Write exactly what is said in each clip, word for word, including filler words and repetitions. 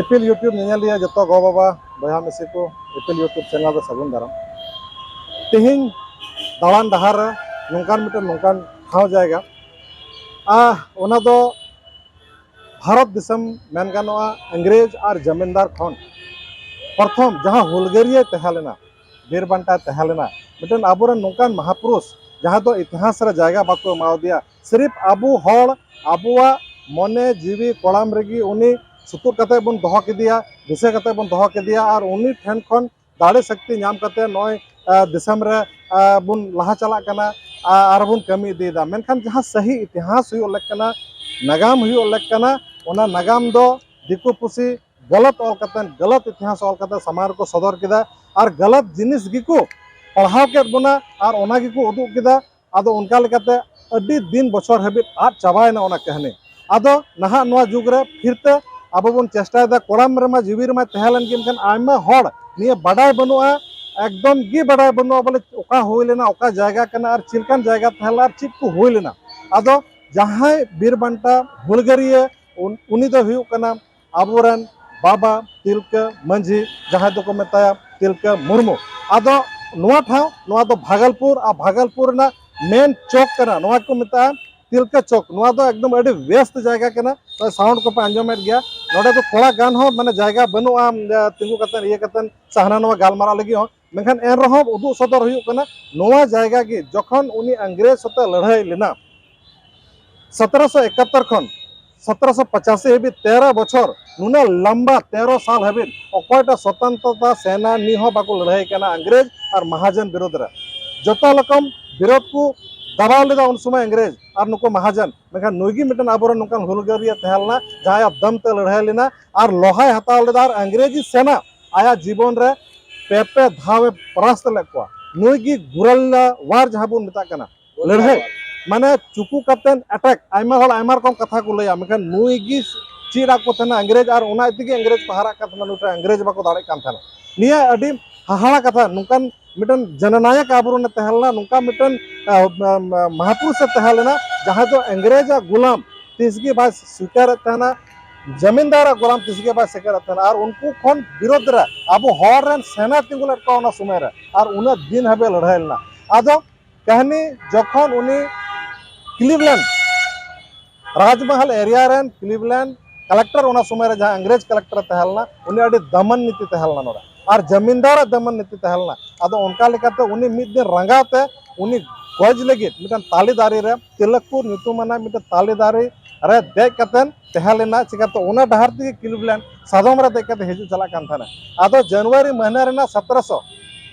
ᱤᱯᱤᱞ YouTube ᱧᱮᱧᱮᱞᱤᱭᱟᱹ ᱡᱚᱛᱚ ᱜᱚ ᱵᱟᱵᱟ, ᱵᱚᱭᱦᱟ ᱢᱤᱥᱤ ᱠᱚ, ᱤᱯᱤᱞ YouTube ᱪᱮᱱᱮᱞ ᱨᱮ ᱥᱟᱹᱜᱩᱱ ᱫᱟᱨᱟᱢ᱾ ᱛᱮᱦᱮᱧ ᱫᱟᱬᱟᱱ ᱰᱟᱦᱟᱨ ᱨᱮ ᱱᱚᱝᱠᱟᱱ ᱢᱤᱫᱴᱮᱱ ᱱᱚᱝᱠᱟᱱ ᱴᱷᱟᱶ ᱡᱟᱭᱜᱟ, ᱟᱨ ᱚᱱᱟ ᱫᱚ ᱵᱷᱟᱨᱚᱛ ᱫᱤᱥᱚᱢ ᱢᱮᱱ ᱜᱟᱱᱚᱜᱼᱟ, ᱤᱝᱨᱮᱡᱽ ᱟᱨ ᱡᱟᱢᱤᱱᱫᱟᱨ ᱠᱷᱚᱱ ᱯᱨᱚᱛᱷᱚᱢ ᱡᱟᱦᱟᱸ ᱦᱩᱞᱜᱟᱹᱨᱤᱭᱟᱹᱭ ᱛᱟᱦᱮᱸ ᱞᱮᱱᱟ, ᱵᱤᱨ ᱵᱟᱱᱴᱟᱭ ᱛᱟᱦᱮᱸ ᱞᱮᱱᱟ, ᱢᱤᱫᱴᱮᱱ ᱟᱵᱚᱨᱮᱱ ᱱᱚᱝᱠᱟᱱ ᱢᱟᱦᱟᱯᱩᱨᱩᱥ ᱡᱟᱦᱟᱸ ᱫᱚ ᱤᱛᱤᱦᱟᱥ ᱨᱮ ᱡᱟᱭᱜᱟ ᱵᱟᱠᱚ ᱮᱢᱟᱣᱟᱫᱮᱭᱟ᱾ ᱥᱤᱨᱤᱯ ᱟᱵᱚ ᱦᱚᱲ ᱟᱵᱚᱣᱟᱜ ᱢᱚᱱᱮ ᱡᱤᱣᱤ ᱠᱚᱲᱟᱢ ᱨᱮᱜᱮ ᱩᱱᱤ ᱥᱩᱛᱩᱜ ᱠᱟᱛᱮ ᱵᱚᱱ ᱫᱚᱦᱚ ᱠᱮᱫᱮᱭᱟ, ᱫᱤᱥᱟᱹ ᱠᱟᱛᱮ ᱵᱚᱱ ᱫᱚᱦᱚ ᱠᱮᱫᱮᱭᱟ, ᱟᱨ ᱩᱱᱤ ᱴᱷᱮᱱ ᱠᱷᱚᱱ ᱫᱟᱲᱮ ᱥᱚᱠᱛᱤ ᱧᱟᱢ ᱠᱟᱛᱮ ᱱᱚᱜᱼᱚᱭ, ᱟ, ᱫᱤᱥᱚᱢ ᱨᱮ, ᱟ, ᱵᱚᱱ ᱞᱟᱦᱟ ᱪᱟᱞᱟᱜ ᱠᱟᱱᱟ, ᱟ, ᱟᱨ ᱵᱚᱱ ᱠᱟᱹᱢᱤ ᱤᱫᱤᱭᱮᱫᱟ᱾ ᱢᱮᱱᱠᱷᱟᱱ ᱡᱟᱦᱟᱸ ᱥᱟᱹᱦᱤ ᱤᱛᱤᱦᱟᱥ ᱦᱩᱭᱩᱜ ᱞᱮᱠ ᱠᱟᱱᱟ, ᱱᱟᱜᱟᱢ ᱦᱩᱭᱩᱜ ᱞᱮᱠ ᱠᱟᱱᱟ, ᱚᱱᱟ ᱱᱟᱜᱟᱢ ᱫᱚ ᱫᱤᱠᱩ ᱯᱩᱥᱤ ᱜᱟᱞᱟᱛ ᱚᱞ ᱠᱟᱛᱮ, ᱜᱟᱞᱟᱛ ᱤᱛᱤᱦᱟᱥ ᱚᱞ ᱠᱟᱛᱮ ᱥᱟᱢᱟᱝ ᱨᱮᱠᱚ ᱥᱚᱫᱚᱨ ᱠᱮᱫᱟ ᱟᱨ ᱜᱟᱞᱟᱛ ᱡᱤᱱᱤᱥ ᱜᱮᱠᱚ ᱯᱟᱲᱦᱟᱣ ᱠᱮᱫ ᱵᱚᱱᱟ ᱟᱨ ᱚᱱᱟ ᱜᱮᱠᱚ ᱩᱫᱩᱜ ᱠᱮᱫᱟ᱾ ᱟᱫᱚ ᱚᱱᱠᱟ ᱞᱮᱠᱟᱛᱮ ᱟᱹᱰᱤ ᱫᱤᱱ ᱵᱚᱪᱷᱚᱨ ᱦᱟᱹᱵᱤᱡ ᱟᱫ ᱪᱟᱵᱟᱭᱮᱱᱟ ᱚᱱᱟ ᱠᱟᱹᱦᱱᱤ᱾ ᱟᱫᱚ ᱱᱟᱦᱟᱜ ᱱᱚᱣᱟ ᱡᱩᱜᱽ ᱨᱮ ᱯᱷᱤᱨᱛᱮ ᱟᱵᱚ ᱵᱚᱱ ᱪᱮᱥᱴᱟᱭᱮᱫᱟ, ᱠᱚᱲᱟᱢ ᱨᱮᱢᱟ ᱡᱤᱣᱤ ᱨᱮᱢᱟ ᱛᱟᱦᱮᱸ ᱞᱮᱱ ᱜᱮ, ᱢᱮᱱᱠᱷᱟᱱ ᱟᱭᱢᱟ ᱦᱚᱲ ᱱᱤᱭᱟᱹ ᱵᱟᱰᱟᱭ ᱵᱟᱹᱱᱩᱜᱼᱟ, ᱮᱠᱫᱚᱢ ᱜᱮ ᱵᱟᱰᱟᱭ ᱵᱟᱹᱱᱩᱜᱼᱟ ᱵᱚᱞᱮ ᱚᱠᱟ ᱦᱩᱭ ᱞᱮᱱᱟ, ᱚᱠᱟ ᱡᱟᱭᱜᱟ ᱠᱟᱱᱟ ᱟᱨ ᱪᱮᱫ ᱞᱮᱠᱟᱱ ᱡᱟᱭᱜᱟ ᱛᱟᱦᱮᱸ ᱞᱮᱱᱟ ᱟᱨ ᱪᱮᱫ ᱠᱚ ᱦᱩᱭ ᱞᱮᱱᱟ᱾ ᱟᱫᱚ ᱡᱟᱦᱟᱸᱭ ᱵᱤᱨ ᱵᱟᱱᱴᱟ ᱦᱩᱞᱜᱟᱹᱨᱤᱭᱟᱹ, ᱩᱱ-, ᱩᱱᱤ ᱫᱚ ᱦᱩᱭᱩᱜ ᱠᱟᱱᱟ ᱟᱵᱚᱨᱮᱱ ᱵᱟᱵᱟ ᱛᱤᱞᱠᱟᱹ ᱢᱟᱹᱡᱷᱤ, ᱡᱟᱦᱟᱸᱭ ᱫᱚᱠᱚ ᱢᱮᱛᱟᱭᱟ ᱛᱤᱞᱠᱟᱹ ᱢᱩᱨᱢᱩ᱾ ᱟᱫᱚ ᱱᱚᱣᱟ ᱴᱷᱟᱶ, ᱱᱚᱣᱟ ᱫᱚ ᱵᱷᱟᱜᱚᱞᱯᱩᱨ, ᱟᱨ ᱵᱷᱟᱜᱚᱞᱯᱩᱨ ᱨᱮᱱᱟᱜ ᱢᱮᱱ ᱪᱚᱠ ᱠᱟᱱᱟ, ᱱᱚᱣᱟ ᱠᱚ ᱢᱮᱛᱟᱜᱼᱟ ᱛᱤᱞᱠᱟᱹ ᱪᱚᱠ᱾ ᱱᱚᱣᱟ ᱫᱚ ᱮᱠᱫᱚᱢ ᱟᱹᱰᱤ ᱵᱮᱥᱴ ᱡᱟᱭᱜᱟ ᱠᱟᱱᱟ᱾ ᱱᱚᱜᱼᱚᱭ ᱥᱟᱣᱩᱱᱰ ᱠᱚᱯᱮ ᱟᱸᱡᱚᱢᱮᱫ ᱜᱮᱭᱟ, ᱱᱚᱰᱮ ᱫᱚ ᱛᱷᱚᱲᱟ ᱜᱟᱱ ᱦᱚᱸ ᱢᱟᱱᱮ ᱡᱟᱭᱜᱟ ᱵᱟᱹᱱᱩᱜᱼᱟ, ᱮ, ᱛᱤᱸᱜᱩ ᱠᱟᱛᱮ ᱤᱭᱟᱹ ᱠᱟᱛᱮ ᱥᱮ ᱦᱟᱱᱟ ᱱᱚᱣᱟ ᱜᱟᱞᱢᱟᱨᱟᱜ ᱞᱟᱹᱜᱤᱫ ᱦᱚᱸ᱾ ᱢᱮᱱᱠᱷᱟᱱ ᱮᱱ ᱨᱮᱦᱚᱸ ᱩᱫᱩᱜ ᱥᱚᱫᱚᱨ ᱦᱩᱭᱩᱜ ᱠᱟᱱᱟ, ᱱᱚᱣᱟ ᱡᱟᱭᱜᱟ ᱜᱮ ᱡᱚᱠᱷᱚᱱ ᱩᱱᱤ ᱤᱝᱨᱮᱡᱽ ᱥᱟᱛᱮ ᱞᱟᱹᱲᱦᱟᱹᱭ ᱞᱮᱱᱟ ᱥᱚᱛᱨᱚᱥᱚ ᱮᱠᱟᱛᱛᱚᱨ ᱠᱷᱚᱱ ᱥᱚᱛᱨᱚᱥᱚ ᱯᱚᱪᱟᱥᱤ ᱦᱟᱹᱵᱤᱡ ᱛᱮᱨᱚ ᱵᱚᱪᱷᱚᱨ, ᱱᱩᱱᱟᱹᱜ ᱞᱟᱢᱵᱟ ᱛᱮᱨᱚ ᱥᱟᱞ ᱦᱟᱹᱵᱤᱡ ᱚᱠᱚᱭᱴᱟᱜ ᱥᱚᱛᱚᱱᱛᱨᱚᱛᱟ ᱥᱮᱱᱟ ᱱᱤ ᱦᱚᱸ ᱵᱟᱠᱚ ᱞᱟᱹᱲᱦᱟᱹᱭ ᱠᱟᱱᱟ ᱤᱝᱨᱮᱡᱽ ᱟᱨ ᱢᱟᱦᱟᱡᱚᱱ ᱵᱤᱨᱩᱫᱽ ᱨᱮ᱾ ᱡᱚᱛᱚ ᱨᱚᱠᱚᱢ ᱵᱤᱨᱳᱫ ᱠᱚ ᱫᱟᱵᱟᱣ ᱞᱮᱫᱟ ᱩᱱ ᱥᱚᱢᱚᱭ ᱤᱝᱨᱮᱡᱽ ᱟᱨ ᱱᱩᱠᱩ ᱢᱟᱦᱟᱡᱚᱱ᱾ ᱢᱮᱱᱠᱷᱟᱱ ᱱᱩᱭ ᱜᱮ ᱢᱤᱫᱴᱮᱱ ᱟᱵᱚᱨᱮᱱ ᱱᱚᱝᱠᱟᱱ ᱦᱩᱞᱜᱟᱹᱨᱤᱭᱟᱹ ᱛᱟᱦᱮᱸ ᱞᱮᱱᱟ, ᱡᱟᱦᱟᱸᱭᱟᱜ ᱫᱟᱢ ᱛᱮ ᱞᱟᱹᱲᱦᱟᱹᱭ ᱞᱮᱱᱟ ᱟᱨ ᱞᱚᱦᱟᱭ ᱦᱟᱛᱟᱣ ᱞᱮᱫᱟ ᱟᱨ ᱤᱝᱨᱮᱡᱤ ᱥᱮᱱᱟ ᱟᱭᱟᱜ ᱡᱤᱵᱚᱱ ᱨᱮ ᱯᱮ ᱯᱮ ᱫᱷᱟᱣ ᱮ ᱯᱚᱨᱟᱥᱛ ᱞᱮᱫ ᱠᱚᱣᱟ᱾ ᱱᱩᱭ ᱜᱮ ᱜᱩᱨᱟᱞᱞᱟ ᱣᱟᱨ ᱡᱟᱦᱟᱸ ᱵᱚᱱ ᱢᱮᱛᱟᱜ ᱠᱟᱱᱟ, ᱞᱟᱹᱲᱦᱟᱹᱭ, ᱢᱟᱱᱮ ᱪᱩᱠᱩ ᱠᱟᱛᱮᱱ ᱮᱴᱮᱠ᱾ ᱟᱭᱢᱟ ᱦᱚᱲ ᱟᱭᱢᱟ ᱨᱚᱠᱚᱢ ᱠᱟᱛᱷᱟ ᱠᱚ ᱞᱟᱹᱭᱟ, ᱢᱮᱱᱠᱷᱟᱱ ᱱᱩᱭ ᱜᱮ ᱪᱮᱫ ᱟᱫ ᱠᱚ ᱛᱟᱦᱮᱱᱟ ᱤᱝᱨᱮᱡᱽ, ᱟᱨ ᱚᱱᱟ ᱛᱮᱜᱮ ᱤᱝᱨᱮᱡᱽ ᱠᱚ ᱦᱟᱨᱟᱜ ᱠᱟᱱ ᱛᱟᱦᱮᱱᱟ, ᱱᱩᱭ ᱴᱷᱮᱱ ᱤᱝᱨᱮᱡᱽ ᱵᱟᱠᱚ ᱫᱟᱲᱮᱜ ᱠᱟᱱ ᱛᱟᱦᱮᱱᱟ᱾ ᱱᱤᱭᱟᱹ ᱟᱹᱰᱤ ᱦᱟᱦᱟᱲᱟ ᱠᱟᱛᱷᱟ, ᱱᱚᱝᱠᱟᱱ ᱢᱤᱫᱴᱮᱱ ᱡᱚᱱᱚᱱᱟᱭᱚᱠ ᱟᱵᱚᱨᱮᱱ ᱮ ᱛᱟᱦᱮᱸ ᱞᱮᱱᱟ, ᱱᱚᱝᱠᱟ ᱢᱤᱫᱴᱮᱱ, ᱟ, ᱢᱟ-, ᱢᱟ-, ᱢᱟᱦᱟᱯᱩᱨᱩᱥ ᱮ ᱛᱟᱦᱮᱸ ᱞᱮᱱᱟ, ᱡᱟᱦᱟᱸᱭ ᱫᱚ ᱤᱝᱨᱮᱡᱽ ᱟᱜ ᱜᱩᱞᱟᱢ ᱛᱤᱥ ᱜᱮ ᱵᱟᱭ ᱥᱣᱤᱠᱟᱨᱮᱫ ᱛᱟᱦᱮᱱᱟ᱾ ᱡᱟᱢᱤᱱᱫᱟᱨᱟᱜ ᱜᱳᱞᱟᱢ ᱛᱤᱥ ᱜᱮ ᱵᱟᱭ ᱥᱮᱴᱮᱨᱮᱫ ᱛᱟᱦᱮᱱᱟ᱾ ᱟᱨ ᱩᱱᱠᱩ ᱠᱷᱚᱱ ᱵᱤᱨᱳᱫᱷ ᱨᱮ ᱟᱵᱚ ᱦᱚᱲ ᱨᱮᱱ ᱥᱮᱱᱟ ᱛᱤᱸᱜᱩ ᱞᱮᱫ ᱠᱚᱣᱟ ᱚᱱᱟ ᱥᱚᱢᱚᱭ ᱨᱮ, ᱟᱨ ᱩᱱᱟᱹᱜ ᱫᱤᱱ ᱦᱟᱹᱵᱤᱡ ᱞᱟᱹᱲᱦᱟᱹᱭ ᱞᱮᱱᱟ᱾ ᱟᱫᱚ ᱠᱟᱹᱦᱱᱤ ᱡᱚᱠᱷᱚᱱ ᱩᱱᱤ ᱠᱞᱤᱵᱞᱮᱱᱰ ᱨᱟᱡᱽᱢᱟᱦᱟᱞ ᱮᱨᱤᱭᱟ ᱨᱮᱱ ᱠᱞᱤᱵᱞᱮᱱᱰ ᱠᱟᱞᱮᱠᱴᱚᱨ, ᱚᱱᱟ ᱥᱚᱢᱚᱭ ᱨᱮ ᱡᱟᱦᱟᱸ ᱤᱝᱨᱮᱡᱽ ᱠᱟᱞᱮᱠᱴᱚᱨ ᱮ ᱛᱟᱦᱮᱸ ᱞᱮᱱᱟ, ᱩᱱᱤ ᱟᱹᱰᱤ ᱫᱟᱢᱟᱱ ᱱᱤᱛᱤ ᱛᱟᱦᱮᱸ ᱞᱮᱱᱟ ᱱᱚᱰᱮ, ᱟᱨ ᱡᱟᱢᱤᱱᱫᱟᱨᱟᱜ ᱫᱟᱢᱟᱱ ᱱᱤᱛᱤ ᱛᱟᱦᱮᱸ ᱞᱮᱱᱟ᱾ ᱟᱫᱚ ᱚᱱᱠᱟ ᱞᱮᱠᱟᱛᱮ ᱩᱱᱤ ᱢᱤᱫ ᱫᱤᱱ ᱨᱟᱸᱜᱟᱣ ᱛᱮ ᱩᱱᱤ ᱜᱚᱡ ᱞᱟᱹᱜᱤᱫ ᱢᱤᱫᱴᱟᱝ ᱛᱟᱞᱮ ᱫᱟᱨᱮ ᱨᱮ, ᱛᱤᱞᱟᱹᱠᱯᱩᱨ ᱧᱩᱛᱩᱢᱟᱱᱟᱜ ᱢᱤᱫᱴᱟᱝ ᱛᱟᱞᱮ ᱫᱟᱨᱮ ᱨᱮ ᱫᱮᱡ ᱠᱟᱛᱮ ᱛᱟᱦᱮᱸ ᱞᱮᱱᱟ᱾ ᱪᱤᱠᱟᱹᱛᱮ ᱚᱱᱟ ᱰᱟᱦᱟᱨ ᱛᱮᱜᱮ ᱠᱞᱤᱵᱞᱮᱱᱰ ᱥᱟᱫᱚᱢ ᱨᱮ ᱫᱮᱡ ᱠᱟᱛᱮ ᱦᱤᱡᱩᱜ ᱪᱟᱞᱟᱜ ᱠᱟᱱ ᱛᱟᱦᱮᱱᱟ᱾ ᱟᱫᱚ ᱡᱟᱱᱩᱣᱟᱨᱤ ᱢᱟᱹᱦᱱᱟᱹ ᱨᱮᱱᱟᱜ ᱥᱚᱛᱨᱚᱥᱚ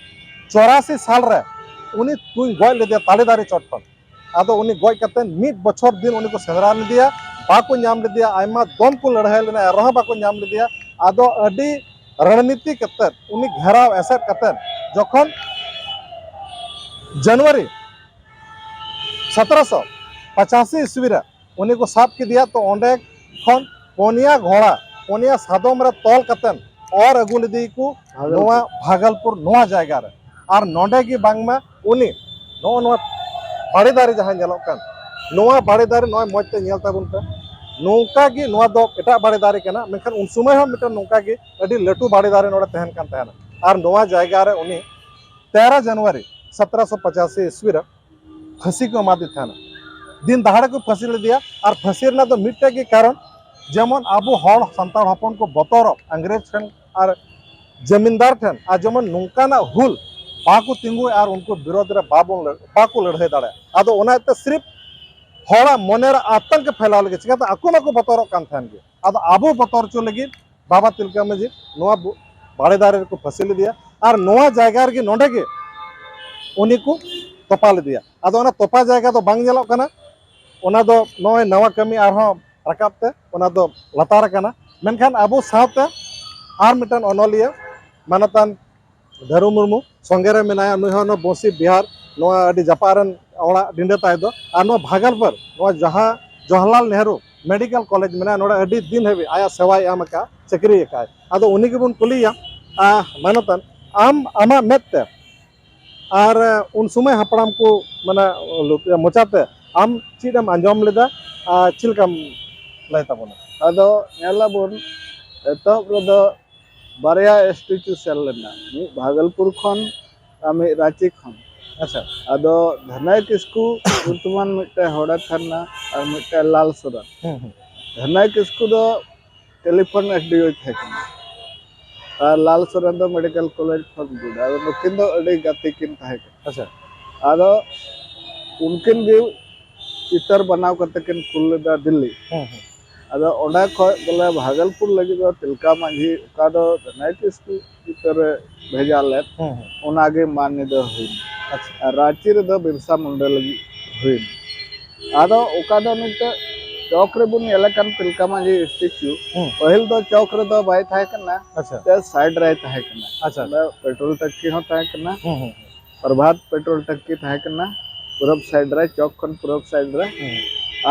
ᱪᱚᱨᱟᱥᱤ ᱥᱟᱞ ᱨᱮ ᱩᱱᱤ ᱛᱩᱧ ᱜᱚᱡ ᱞᱮᱫᱮᱭᱟ ᱛᱟᱞᱮ ᱫᱟᱨᱮ ᱪᱚᱴ ᱠᱷᱚᱱ᱾ ᱟᱫᱚ ᱩᱱᱤ ᱜᱚᱡ ᱠᱟᱛᱮ ᱢᱤᱫ ᱵᱚᱪᱷᱚᱨ ᱫᱤᱱ ᱩᱱᱤ ᱠᱚ ᱥᱮᱸᱫᱽᱨᱟ ᱞᱮᱫᱮᱭᱟ, ᱵᱟᱠᱚ ᱧᱟᱢ ᱞᱮᱫᱮᱭᱟ᱾ ᱟᱭᱢᱟ ᱫᱚᱢ ᱠᱚ ᱞᱟᱹᱲᱦᱟᱹᱭ ᱞᱮᱱᱟ, ᱮᱱ ᱨᱮᱦᱚᱸ ᱵᱟᱠᱚ ᱧᱟᱢ ᱞᱮᱫᱮᱭᱟ᱾ ᱟᱫᱚ ᱟᱹᱰᱤ ᱨᱚᱬᱱᱤᱛᱤ ᱠᱟᱛᱮ, ᱩᱱᱤ ᱜᱷᱮᱨᱟᱣ ᱮᱥᱮᱫ ᱠᱟᱛᱮ, ᱡᱚᱠᱷᱚᱱ ᱡᱟᱱᱩᱣᱟᱨᱤ ᱥᱚᱛᱨᱚᱥᱚ ᱯᱚᱸᱪᱟᱥᱤ ᱤᱥᱣᱤ ᱨᱮ ᱩᱱᱤ ᱠᱚ ᱥᱟᱵ ᱠᱮᱫᱮᱭᱟ, ᱛᱚ ᱚᱸᱰᱮ ᱠᱷᱚᱱ ᱯᱚᱱᱭᱟ ᱜᱷᱚᱲᱟ, ᱯᱚᱱᱭᱟ ᱥᱟᱫᱚᱢ ᱨᱮ ᱛᱚᱞ ᱠᱟᱛᱮ ᱚᱨ ᱟᱹᱜᱩ ᱞᱮᱫᱮᱭᱟᱠᱚ ᱵᱷᱟᱜᱚᱞᱯᱩᱨ᱾ ᱱᱚᱣᱟ ᱵᱷᱟᱜᱚᱞᱯᱩᱨ, ᱱᱚᱣᱟ ᱡᱟᱭᱜᱟ ᱨᱮ᱾ ᱟᱨ ᱱᱚᱰᱮ ᱜᱮ ᱵᱟᱝᱢᱟ ᱩᱱᱤ ᱱᱚᱜᱼᱚ ᱱᱚᱣᱟ ᱵᱟᱲᱮ ᱫᱟᱨᱮ ᱡᱟᱦᱟᱸ ᱧᱮᱞᱚᱜ ᱠᱟᱱ, ᱱᱚᱣᱟ ᱵᱟᱲᱮ ᱫᱟᱨᱮ ᱱᱚᱜᱼᱚᱭ ᱢᱚᱡᱽ ᱛᱮ ᱧᱮᱞ ᱛᱟᱵᱚᱱ ᱯᱮ᱾ ᱱᱚᱝᱠᱟ ᱜᱮ, ᱱᱚᱣᱟ ᱫᱚ ᱮᱴᱟᱜ ᱵᱟᱲᱮ ᱫᱟᱨᱮ ᱠᱟᱱᱟ, ᱢᱮᱱᱠᱷᱟᱱ ᱩᱱ ᱥᱚᱢᱚᱭ ᱦᱚᱸ ᱢᱤᱫᱴᱟᱝ ᱱᱚᱝᱠᱟ ᱜᱮ ᱟᱹᱰᱤ ᱞᱟᱹᱴᱩ ᱵᱟᱲᱮ ᱫᱟᱨᱮ ᱱᱚᱰᱮ ᱛᱟᱦᱮᱱ ᱠᱟᱱ ᱛᱟᱦᱮᱱᱟ᱾ ᱟᱨ ᱱᱚᱣᱟ ᱡᱟᱭᱜᱟ ᱨᱮ ᱩᱱᱤ ᱛᱮᱨᱚ ᱡᱟᱱᱩᱣᱟᱨᱤ ᱥᱚᱛᱨᱚᱥᱚ ᱯᱚᱸᱪᱟᱥᱤ ᱤᱥᱣᱤ ᱨᱮ ᱯᱷᱟᱹᱥᱤ ᱠᱚ ᱮᱢᱟᱫᱮ ᱛᱟᱦᱮᱱᱟ᱾ ᱫᱤᱱ ᱫᱟᱦᱟᱲᱮ ᱠᱚ ᱯᱷᱟᱹᱥᱤ ᱞᱮᱫᱮᱭᱟ᱾ ᱟᱨ ᱯᱷᱟᱹᱥᱤ ᱨᱮᱱᱟᱜ ᱫᱚ ᱢᱤᱫᱴᱮᱡ ᱜᱮ ᱠᱟᱨᱚᱱ, ᱡᱮᱢᱚᱱ ᱟᱵᱚ ᱦᱚᱲ ᱥᱟᱱᱛᱟᱲ ᱦᱚᱯᱚᱱ ᱠᱚ ᱵᱚᱛᱚᱨᱚᱜ ᱤᱝᱨᱮᱡᱽ ᱴᱷᱮᱱ ᱟᱨ ᱡᱟᱢᱤᱱᱫᱟᱨ ᱴᱷᱮᱱ, ᱟᱨ ᱡᱮᱢᱚᱱ ᱱᱚᱝᱠᱟᱱᱟᱜ ᱦᱩᱞ ᱵᱟᱠᱚ ᱛᱤᱸᱜᱩᱭᱟ ᱟᱨ ᱩᱱᱠᱩ ᱵᱤᱨᱳᱫᱷ ᱨᱮ ᱵᱟᱵᱚᱱ ᱞᱟᱹᱲ-, ᱵᱟᱠᱚ ᱞᱟᱹᱲᱦᱟᱹᱭ ᱫᱟᱲᱮᱭᱟᱜᱼᱟ᱾ ᱟᱫᱚ ᱚᱱᱟ ᱤᱭᱟᱹᱛᱮ ᱥᱤᱨᱤᱯ ᱦᱚᱲᱟᱜ ᱢᱚᱱᱮ ᱨᱮ ᱟᱛᱚᱝᱠ ᱯᱷᱮᱞᱟᱣ ᱞᱟᱹᱜᱤᱫ, ᱪᱤᱠᱟᱹᱛᱮ ᱟᱠᱚ ᱢᱟᱠᱚ ᱵᱚᱛᱚᱨᱚᱜ ᱠᱟᱱ ᱛᱟᱦᱮᱱ ᱜᱮ, ᱟᱫᱚ ᱟᱵᱚ ᱵᱚᱛᱚᱨ ᱦᱚᱪᱚ ᱞᱟᱹᱜᱤᱫ ᱵᱟᱵᱟ ᱛᱤᱞᱠᱟᱹ ᱢᱟᱹᱡᱷᱤ ᱱᱚᱣᱟ ᱵᱚ-, ᱵᱟᱲᱮ ᱫᱟᱨᱮ ᱨᱮᱠᱚ ᱯᱷᱟᱹᱥᱤ ᱞᱮᱫᱮᱭᱟ᱾ ᱟᱨ ᱱᱚᱣᱟ ᱡᱟᱭᱜᱟ ᱨᱮᱜᱮ, ᱱᱚᱰᱮ ᱜᱮ ᱩᱱᱤ ᱠᱚ ᱛᱚᱯᱟ ᱞᱮᱫᱮᱭᱟ᱾ ᱟᱫᱚ ᱚᱱᱟ ᱛᱚᱯᱟ ᱡᱟᱭᱜᱟ ᱫᱚ ᱵᱟᱝ ᱧᱮᱞᱚᱜ ᱠᱟᱱᱟ, ᱚᱱᱟ ᱫᱚ ᱱᱚᱜᱼᱚᱭ ᱱᱟᱣᱟ ᱠᱟᱹᱢᱤ ᱟᱨᱦᱚᱸ ᱨᱟᱠᱟᱵ ᱛᱮ ᱚᱱᱟ ᱫᱚ ᱞᱟᱛᱟᱨ ᱟᱠᱟᱱᱟ᱾ ᱢᱮᱱᱠᱷᱟᱱ ᱟᱵᱚ ᱥᱟᱶᱛᱮ ᱟᱨ ᱢᱤᱫᱴᱟᱝ ᱚᱱᱚᱞᱤᱭᱟᱹ ᱢᱟᱱᱚᱛᱟᱱ ᱫᱷᱟᱹᱨᱩ ᱢᱩᱨᱢᱩ ᱥᱚᱸᱜᱮ ᱨᱮ ᱢᱮᱱᱟᱭᱟ, ᱱᱩᱭ ᱦᱚᱸ ᱱᱚᱣᱟ ᱵᱚᱝᱥᱤ ᱵᱤᱦᱟᱨ, ᱱᱚᱣᱟ ᱟᱹᱰᱤ ᱡᱟᱯᱟᱜ ᱨᱮᱱ ᱚᱲᱟᱜ ᱰᱤᱸᱰᱟᱹ ᱛᱟᱭ ᱫᱚ᱾ ᱟᱨ ᱱᱚᱣᱟ ᱵᱷᱟᱜᱚᱞᱯᱩᱨ, ᱱᱚᱣᱟ ᱡᱟᱦᱟᱸ ᱡᱚᱣᱟᱦᱚᱨᱞᱟᱞ ᱱᱮᱦᱨᱩ ᱢᱮᱰᱤᱠᱮᱞ ᱠᱚᱞᱮᱡᱽ ᱢᱮᱱᱟᱜᱼᱟ, ᱱᱚᱰᱮ ᱟᱹᱰᱤ ᱫᱤᱱ ᱦᱟᱹᱵᱤᱡ ᱟᱭᱟᱜ ᱥᱮᱵᱟᱭ ᱮᱢ ᱟᱠᱟᱫᱼᱟ, ᱪᱟᱹᱠᱨᱤ ᱟᱠᱟᱫᱼᱟᱭ᱾ ᱟᱫᱚ ᱩᱱᱤ ᱜᱮᱵᱚᱱ ᱠᱩᱞᱤᱭᱮᱭᱟ, ᱟᱦ, ᱢᱟᱱᱚᱛᱟᱱ, ᱟᱢ, ᱟᱢᱟᱜ ᱢᱮᱫ ᱛᱮ ᱟᱨ ᱩᱱ ᱥᱚᱢᱚᱭ ᱦᱟᱯᱲᱟᱢ ᱠᱚ, ᱢᱟᱱᱮ, ᱢᱚᱪᱟᱛᱮ ᱟᱢ ᱪᱮᱫ ᱮᱢ ᱟᱸᱡᱚᱢ ᱞᱮᱫᱟ ᱟᱨ ᱪᱮᱫ ᱞᱮᱠᱟᱢ ᱞᱟᱹᱭ ᱛᱟᱵᱚᱱᱟ? ᱟᱫᱚ ᱧᱮᱞᱟᱵᱚᱱ, ᱮᱛᱚᱦᱚᱵ ᱨᱮᱫᱚ ᱵᱟᱨᱭᱟ ᱥᱴᱮᱪᱩ ᱥᱮᱱ ᱞᱮᱱᱟ, ᱢᱤᱫ ᱵᱷᱟᱜᱚᱞᱯᱩᱨ ᱠᱷᱚᱱ ᱟᱨ ᱢᱤᱫ ᱨᱟᱸᱪᱤ ᱠᱷᱚᱱ᱾ ᱟᱪᱪᱷᱟ᱾ ᱟᱫᱚ ᱫᱷᱟᱱᱟᱭ ᱠᱤᱥᱠᱩ ᱧᱩᱛᱩᱢᱟᱱ ᱢᱤᱫᱴᱮᱱ ᱦᱚᱲᱮ ᱛᱟᱦᱮᱸ ᱞᱮᱱᱟ ᱟᱨ ᱢᱤᱫᱴᱮᱱ ᱞᱟᱞ ᱥᱚᱨᱮᱱ᱾ ᱦᱩᱸ ᱦᱩᱸ᱾ ᱫᱷᱟᱱᱟᱭ ᱠᱤᱥᱠᱩ ᱫᱚ ᱴᱮᱞᱤᱯᱷᱳᱱ ᱮᱥᱰᱤᱳᱭ ᱛᱟᱦᱮᱸ ᱠᱟᱱᱟ ᱟᱨ ᱞᱟᱞ ᱥᱚᱨᱮᱱ ᱫᱚ ᱢᱮᱰᱤᱠᱮᱞ ᱠᱚᱞᱮᱡᱽ ᱠᱷᱚᱱ ᱜᱩᱰ᱾ ᱟᱫᱚ ᱱᱩᱠᱤᱱ ᱫᱚ ᱟᱹᱰᱤ ᱜᱟᱛᱮ ᱠᱤᱱ ᱛᱟᱦᱮᱸ ᱠᱟᱱᱟ᱾ ᱟᱪᱪᱷᱟ᱾ ᱟᱫᱚ ᱩᱱᱠᱤᱱ ᱜᱮ ᱪᱤᱛᱟᱹᱨ ᱵᱮᱱᱟᱣ ᱠᱟᱛᱮ ᱠᱤᱱ ᱠᱩᱞ ᱞᱮᱫᱟ ᱫᱤᱞᱞᱤ᱾ ᱦᱩᱸ ᱦᱩᱸ᱾ ᱟᱫᱚ ᱚᱸᱰᱮ ᱠᱷᱚᱱ ᱵᱚᱞᱮ ᱵᱷᱟᱜᱚᱞᱯᱩᱨ ᱞᱟᱹᱜᱤᱫ ᱫᱚ ᱛᱤᱞᱠᱟ ᱢᱟᱹᱡᱷᱤ ᱚᱠᱟ ᱫᱚ ᱫᱷᱟᱱᱟᱭ ᱠᱤᱥᱠᱩ ᱪᱤᱛᱟᱹᱨ ᱨᱮ ᱵᱷᱮᱡᱟ ᱞᱮᱫ, ᱦᱩᱸ ᱦᱩᱸ᱾ ᱚᱱᱟᱜᱮ ᱢᱟᱱᱱᱤ ᱫᱚ ᱦᱩᱭᱱᱟ᱾ ᱟᱪᱪᱷᱟ᱾ ᱟᱨ ᱨᱟᱸᱪᱤ ᱨᱮᱫᱚ ᱵᱤᱨᱥᱟ ᱢᱩᱱᱰᱟ ᱞᱟᱹᱜᱤᱫ ᱦᱩᱭᱱᱟ᱾ ᱟᱫᱚ ᱚᱠᱟ ᱫᱚ ᱱᱤᱛᱚᱜ ᱪᱚᱠ ᱨᱮᱵᱚᱱ ᱧᱮᱞᱮ ᱠᱟᱱ ᱛᱤᱞᱠᱟ ᱢᱟᱹᱡᱷᱤ ᱥᱴᱮᱪᱩ, ᱦᱩᱸ᱾ ᱯᱟᱹᱦᱤᱞ ᱫᱚ ᱪᱚᱠ ᱨᱮᱫᱚ ᱵᱟᱭ ᱛᱟᱦᱮᱸ ᱠᱟᱱᱟ, ᱟᱪᱪᱷᱟ᱾ ᱛᱮ ᱥᱟᱭᱤᱰ ᱨᱮᱭ ᱛᱟᱦᱮᱸ ᱠᱟᱱᱟ᱾ ᱟᱪᱪᱷᱟ, ᱚᱸᱰᱮ ᱯᱮᱴᱨᱳᱞ ᱴᱟᱝᱠᱤ ᱦᱚᱸ ᱛᱟᱦᱮᱸ ᱠᱟᱱᱟ, ᱦᱩᱸ ᱦᱩᱸ᱾ ᱯᱨᱚᱵᱷᱟᱛ ᱯᱮᱴᱨᱳᱞ ᱴᱟᱝᱠᱤ ᱛᱟᱦᱮᱸ ᱠᱟᱱᱟ, ᱯᱩᱨᱩᱵ ᱥᱟᱭᱤᱰ ᱨᱮ, ᱪᱚᱠ ᱠᱷᱚᱱ ᱯᱩᱨᱩᱵ ᱥᱟᱭᱤᱰ ᱨᱮ᱾ ᱦᱩᱸ᱾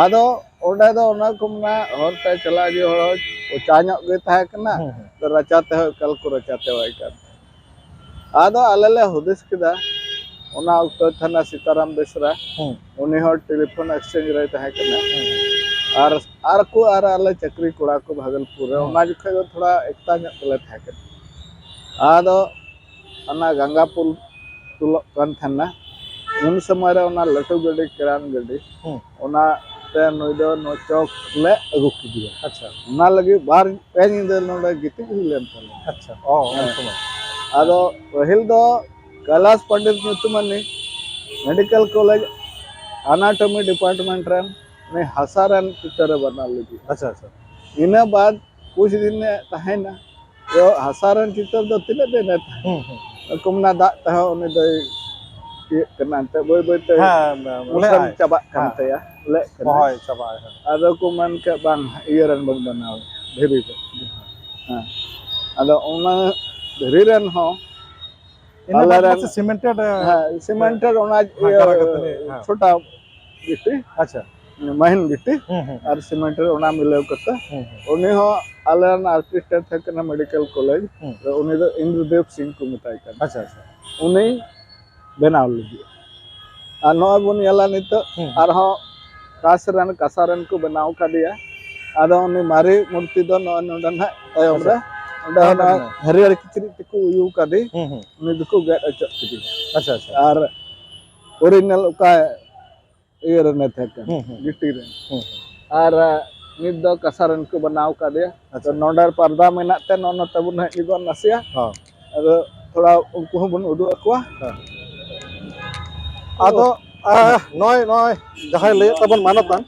ᱟᱫᱚ ᱚᱸᱰᱮ ᱫᱚ ᱚᱱᱟ ᱠᱚ ᱢᱮᱱᱟ, ᱦᱚᱨ ᱛᱮ ᱪᱟᱞᱟᱜ ᱡᱮ ᱦᱚᱲ ᱠᱚᱪᱟ ᱧᱚᱜ ᱜᱮ ᱛᱟᱦᱮᱸ ᱠᱟᱱᱟ, ᱦᱩᱸ ᱦᱩᱸ᱾ ᱨᱟᱪᱟ ᱛᱮᱦᱚᱸ ᱮᱠᱟᱞ ᱠᱚ ᱨᱟᱪᱟ ᱛᱮᱣᱟᱭ ᱠᱟᱱ ᱛᱟᱦᱮᱸᱫ᱾ ᱟᱫᱚ ᱟᱞᱮ ᱞᱮ ᱦᱩᱫᱤᱥ ᱠᱮᱫᱟ, ᱚᱱᱟ ᱚᱠᱛᱚ ᱛᱟᱦᱮᱱᱟ ᱥᱤᱛᱟᱨᱟᱢ ᱵᱮᱥᱨᱟ, ᱦᱩᱸ᱾ ᱩᱱᱤ ᱦᱚᱸ ᱴᱮᱞᱤᱯᱷᱳᱱ ᱮᱠᱥᱪᱮᱧᱡᱽ ᱨᱮᱭ ᱛᱟᱦᱮᱸ ᱠᱟᱱᱟ᱾ ᱦᱩᱸ᱾ ᱟᱨ ᱟᱨ ᱠᱚ ᱟᱨ ᱟᱞᱮ ᱪᱟᱹᱠᱨᱤ ᱠᱚᱲᱟ ᱠᱚ ᱵᱷᱟᱜᱚᱞᱯᱩᱨ ᱨᱮ, ᱦᱩᱸ᱾ ᱚᱱᱟ ᱡᱚᱠᱷᱚᱡ ᱫᱚ ᱛᱷᱚᱲᱟ ᱮᱠᱛᱟ ᱧᱚᱜ ᱜᱮᱞᱮ ᱛᱟᱦᱮᱸ ᱠᱟᱱᱟ᱾ ᱟᱫᱚ ᱚᱱᱟ ᱜᱟᱝᱜᱟᱯᱩᱞ ᱛᱩᱞᱚᱜ ᱠᱟᱱ ᱛᱟᱦᱮᱱᱟ, ᱩᱱ ᱥᱚᱢᱚᱭ ᱨᱮ ᱚᱱᱟ ᱞᱟᱹᱴᱩ ᱜᱟᱹᱰᱤ, ᱠᱮᱨᱟᱱ ᱜᱟᱹᱰᱤ, ᱦᱩᱸ᱾ ᱚᱱᱟᱛᱮ ᱱᱩᱭ ᱫᱚ ᱱᱚᱣᱟ ᱪᱚᱠ ᱞᱮ ᱟᱹᱜᱩ ᱠᱮᱫᱮᱭᱟ᱾ ᱟᱪᱪᱷᱟ᱾ ᱚᱱᱟ ᱞᱟᱹᱜᱤᱫ ᱵᱟᱨ ᱯᱮ ᱧᱤᱫᱟᱹ ᱱᱚᱰᱮ ᱜᱤᱛᱤᱡ ᱦᱩᱭ ᱞᱮᱱ ᱛᱟᱞᱮᱭᱟ᱾ ᱟᱪᱪᱷᱟ᱾ ᱚ, ᱩᱱ ᱦᱮᱸ᱾ ᱥᱚᱢᱚᱭ᱾ ᱟᱫᱚ ᱯᱟᱹᱦᱤᱞ ᱫᱚ ᱠᱟᱞᱟᱥ ᱯᱚᱱᱰᱤᱛ ᱧᱩᱛᱩᱢᱟᱱᱤᱡ ᱢᱮᱰᱤᱠᱮᱞ ᱠᱚᱞᱮᱡᱽ ᱟᱱᱟᱴᱚᱢᱤ ᱰᱤᱯᱟᱨᱴᱢᱮᱱᱴ ᱨᱮᱱ ᱩᱱᱤ ᱦᱟᱥᱟ ᱨᱮᱱ ᱪᱤᱛᱟᱹᱨᱮ ᱵᱮᱱᱟᱣ ᱞᱟᱹᱜᱤᱫ᱾ ᱟᱪᱪᱷᱟ, ᱟᱪᱪᱷᱟ᱾ ᱤᱱᱟᱹ ᱵᱟᱫ ᱠᱩᱪ ᱫᱤᱱ ᱮ ᱛᱟᱦᱮᱸᱱᱟ᱾ ᱛᱚ ᱦᱟᱥᱟ ᱨᱮᱱ ᱪᱤᱛᱟᱹᱨ ᱫᱚ ᱛᱤᱱᱟᱹᱜ ᱫᱤᱱ ᱮ ᱛᱟᱦᱮᱸᱱᱟ? ᱦᱩᱸ, ᱦᱩᱸ᱾ ᱠᱚ ᱢᱮᱱᱟ ᱫᱟᱜ ᱛᱮᱦᱚᱸ ᱩᱱᱤ ᱫᱚᱭ ᱤᱭᱟᱹᱜ ᱠᱟᱱᱟ, ᱮᱱᱛᱮ ᱵᱟᱹᱭ ᱵᱟᱹᱭ ᱛᱮ ᱦᱮᱸ, ᱦᱮᱸ, ᱩᱥᱟᱹᱨ ᱦᱮᱸ᱾ ᱪᱟᱵᱟᱜ ᱠᱟᱱ ᱦᱮᱸ, ᱛᱟᱭᱟ, ᱞᱮᱜ ᱠᱟᱱᱟ᱾ ᱦᱳᱭ, ᱪᱟᱵᱟᱜ ᱟᱭ ᱦᱟᱸᱜ᱾ ᱟᱫᱚ ᱠᱚ ᱢᱮᱱ ᱠᱮᱫ, "ᱵᱟᱝ, ᱤᱭᱟᱹ ᱨᱮᱱ ᱵᱚᱱ ᱵᱮᱱᱟᱣᱟ, ᱫᱷᱤᱨᱤ ᱨᱮ᱾" ᱦᱮᱸ᱾ ᱟᱫᱚ ᱚᱱᱟ ᱫᱷᱤᱨᱤ ᱨᱮᱱ ᱦᱚᱸ ᱤᱱᱟᱹ ᱟᱞᱮ ᱵᱟᱫ ᱨᱮᱱ ᱢᱟᱥᱮ ᱥᱤᱢᱮᱱᱴᱮᱰ, ᱦᱮᱸ, ᱥᱤᱢᱮᱱᱴᱮᱰ ᱚᱱᱟ ᱦᱮᱸ, ᱤᱭᱟᱹ ᱠᱟᱨᱟ ᱠᱟᱹᱛᱱᱤ, ᱦᱮᱸ᱾ ᱪᱷᱳᱴᱟ ᱜᱤᱴᱤ, ᱟᱪᱪᱷᱟ᱾ ᱢᱟᱦᱤᱱ ᱜᱤᱴᱤ, ᱦᱩᱸ, ᱦᱩᱸ᱾ ᱟᱨ ᱥᱤᱢᱮᱱᱴᱮᱰ ᱚᱱᱟ ᱢᱤᱞᱟᱹᱣ ᱠᱟᱛᱮ, ᱦᱩᱸ, ᱦᱩᱸ᱾ ᱩᱱᱤ ᱦᱚᱸ ᱟᱞᱮ ᱨᱮᱱ ᱟᱨᱴᱤᱥᱴ ᱮ ᱛᱟᱦᱮᱸ ᱠᱟᱱᱟ ᱢᱮᱰᱤᱠᱮᱞ ᱠᱚᱞᱮᱡᱽ ᱦᱩᱸ᱾ ᱨᱮ, ᱩᱱᱤ ᱫᱚ ᱤᱱᱫᱨᱚᱫᱮᱵᱽ ᱥᱤᱝ ᱠᱚ ᱢᱮᱛᱟᱭ ᱠᱟᱱᱟ᱾ ᱟᱪᱪᱷᱟ, ᱟᱪᱪᱷᱟ᱾ ᱩᱱᱤ ᱵᱮᱱᱟᱣ ᱞᱟᱹᱜᱤᱫ᱾ ᱟᱨ ᱱᱚᱜᱼᱚᱭ ᱵᱚᱱ ᱧᱮᱞᱟ ᱱᱤᱛᱚᱜ ᱦᱩᱸ᱾ ᱟᱨᱦᱚᱸ ᱠᱟᱥ ᱨᱮᱱ, ᱠᱟᱥᱟ ᱨᱮᱱ ᱠᱚ ᱵᱮᱱᱟᱣ ᱠᱟᱫᱮᱭᱟ᱾ ᱟᱫᱚ ᱩᱱᱤ ᱢᱟᱨᱮ ᱢᱩᱨᱛᱤ ᱫᱚ ᱱᱚᱜᱼᱚᱭ ᱱᱚᱰᱮ ᱱᱟᱦᱟᱜ ᱛᱟᱭᱚᱢ ᱟᱪᱪᱷᱟ᱾ ᱨᱮ, ᱚᱸᱰᱮ ᱦᱚᱸ ᱦᱟᱸᱰᱮ ᱱᱚᱜᱼᱚᱭ ᱢᱮᱱᱟᱭᱟ᱾ ᱦᱟᱹᱨᱭᱟᱹᱲ ᱠᱤᱪᱨᱤᱡ ᱛᱮᱠᱚ ᱩᱭᱩ ᱠᱟᱫᱮ, ᱦᱩᱸ, ᱦᱩᱸ᱾ ᱩᱱᱤ ᱫᱚᱠᱚ ᱜᱮᱫ ᱚᱪᱚᱜ ᱠᱮᱫᱮᱭᱟ᱾ ᱟᱪᱪᱷᱟ, ᱟᱪᱪᱷᱟ᱾ ᱟᱨ original ᱚᱠᱟ ᱤᱭᱟᱹ ᱨᱮᱱᱮ ᱛᱟᱦᱮᱸ ᱠᱟᱱ, ᱦᱩᱸ, ᱦᱩᱸ᱾ ᱜᱤᱴᱤ ᱨᱮ᱾ ᱦᱩᱸ, ᱦᱩᱸ᱾ ᱟᱨ, ᱟ, ᱱᱤᱛ ᱫᱚ ᱠᱟᱸᱥᱟ ᱨᱮᱱ ᱠᱚ ᱵᱮᱱᱟᱣ ᱠᱟᱫᱮᱭᱟ᱾ ᱟᱪᱪᱷᱟ᱾ ᱛᱚ ᱱᱚᱰᱮ ᱯᱟᱨᱫᱟ ᱢᱮᱱᱟᱜ ᱛᱮ ᱱᱚᱜᱼᱚ ᱱᱚᱛᱮ ᱵᱚᱱ ᱦᱮᱡ ᱧᱚᱜᱚᱜᱼᱟ ᱱᱟᱥᱮᱭᱟᱜ᱾ ᱦᱚᱸ᱾ ᱟᱫᱚ ᱛᱷᱚᱲᱟ ᱩᱱᱠᱩ ᱦᱚᱸᱵᱚᱱ ᱩᱫᱩᱜ ᱟᱠᱚᱣᱟ᱾ ᱦᱮᱸ᱾ ᱟᱫᱚ, ᱟ, ᱱᱚᱜᱼᱚᱭ, ᱱᱚᱜᱼᱚᱭ ᱡᱟᱦᱟᱸᱭ ᱞᱟᱹᱭᱮᱫ ᱛᱟᱵᱚᱱ ᱢᱟᱱᱚᱛᱟᱱ,